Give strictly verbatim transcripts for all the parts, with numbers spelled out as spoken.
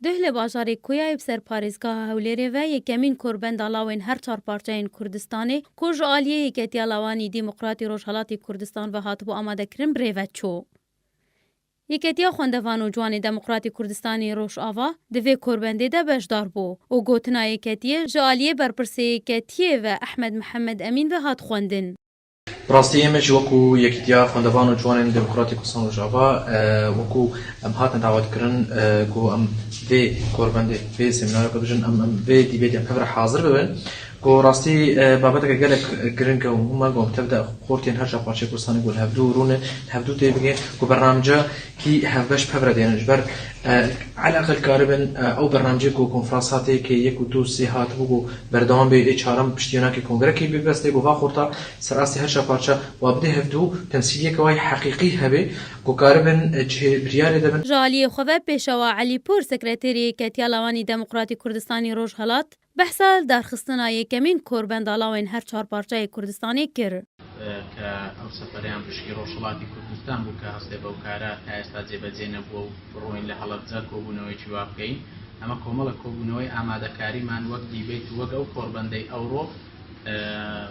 Duh li bajarê Koyayê bi ser parêzgeha Hewlêrê ve yekemîn korbenda lawên her çar parçeyên Kurdistanê ku ji aliyê Yeketiya Lawanî Demokratî Rojhelatî Kurdistan ve hatibû amadekirin bi rê ve çû. Yeketiya Xwendevan û Ciwanê Demokratî Kurdistanê Rojava di vê korbendê de beşdar bû û gotina yeketiyê ji aliyê berpirsê yeketiyê ve Ehmed Mihemed Emîn ve hat xwendin. Bi rastî ême jî wekû Yekîtiya Xwendevan û Ciwanên Demokratî Kurdistan Rojava, e, wekû em hatin dawetkirin, e, ku em vê korbendê, vê semînarê xwe bijin, em, em vê dîbêtê em hev re hazir bibin. Ku rastî, e, babeteke gelek giring e û muhim e, ku em tev de xortiyên her çar parçeyê Kurdistanê ku li hevdû rûne, li hevdû tê bigên, ku bernamece kî hevbeş bi hev re dênin. Ji ber, e, eleqel karibin, e, ew bernamecê ku konferans hatê, kê yek û du sê hatibû ku berdewam bê, ê çarim piştî wênakê kongrekê bê bes tê, ku va xorta ser astê her çar parça wa bidê hevdû, temsîliyeke wayî heqîqî hebe, ku karibin, e, cihê biryarê de bin. Ji aliyê xwe ve Pêşewa Elîpûr, sekreterê Yeketiya Lawanî Demokratî Kurdistanî Rojhelat, behsa darxistina yekemîn korbenda lawên her çar parçeyê Kurdistanê kir. Kە ئەو سەفەرەیان پشکی ڕۆژهەڵاتی کوردستان بوو کە هەستێ بەو کارە تا ئێستا جێبەجێ نەبووە و بڕۆین لە هەڵەبجە کۆبوونەوەیەکی وا بکەین. ئەمە کۆمەڵە کۆبوونەوەی ئامادەکاریمان وەک دیبەیت و وەک ئەو کۆربەندەی ئەوڕۆ، ئە،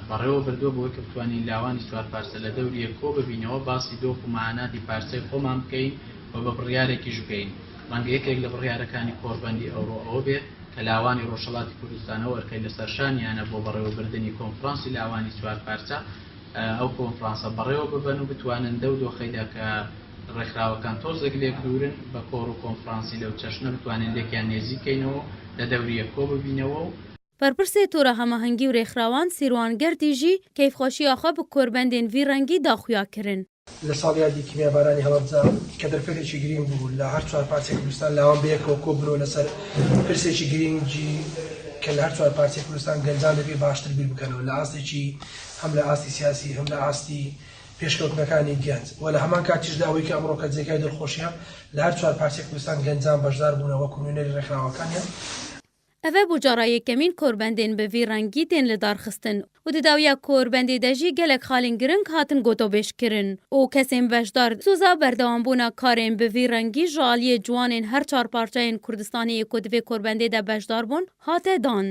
بەڕێوە بردووە بۆی کە بتوانین لاوانی چوار پارچە لە دەوریە کۆ ببینەوە، باسی دۆخ و مەعاناتی پارچەی خۆمان بکەین و بە بڕیارێکیش بکەین. ڕەنگە یەکێک لە بڕیارەکانی کۆربەندی ئەوڕۆ ئەوە بێت کە لاوانی ڕۆژهەڵاتی کوردستانەوە ئەرکەی لەسەر شانیانە بۆ بەڕێوەبردنی کۆنفرانسی لاوانی چوار پارچە، ئە، ئەو کۆنفرانسە بەڕێوە ببەن و بتوانن دەو دۆخەیدا کە ڕێکخراوەکان تۆزێک لێک دوورن، بە کۆڕ و کۆنفرانسی لەو چەشنە بتوانن لێکیان نێزیکەینەوە و لە دەوریە کۆ ببینەوە و بەرپرسێ تۆرە هەماهەنگی و رێکخراوان سیروان گەردی ژی کەیفخۆشییا خۆ بە کۆربەندێن ڤی ڕەنگی داخویا کرن. لە ساڵیادی کیمیابارانی هەڵەبجە کە دەرفەتێکی گرنگ بوو لە هەر چوار پارچەی کوردستان لاوان بەیەکەوە کۆ بنەوە لەسەر پرسێکی گرنگی کە لە هەر چوار پارچەی کوردستان گەنجان دەبێ باشتر بیر بکەنەوە لە ئاستێکی هەم لە ئاستی سیاسی، هەم لە ئاستی پێشکەوتنەکانی گەنج و لە هەمان کاتیشدا ئەوەی کە ئەمڕۆکە جێگای دڵخۆشیە لە هەر چوار پارچەی کوردستان گەنجان بەشدار بوونە وەکو نوێنەری ڕێکخراوەکانیان. Ev e bû cara yekemîn korbendên bi vî rengî tên lidarxistin û di dawiya korbendê de jî gelek xalên giring hatin gotobêjkirin û kesên beşdar soza berdewambûna karên bi vî rengî ji aliyê ciwanên her çar parçeyên Kurdistanê yê ku di vê korbendê de beşdar bûn hate dan.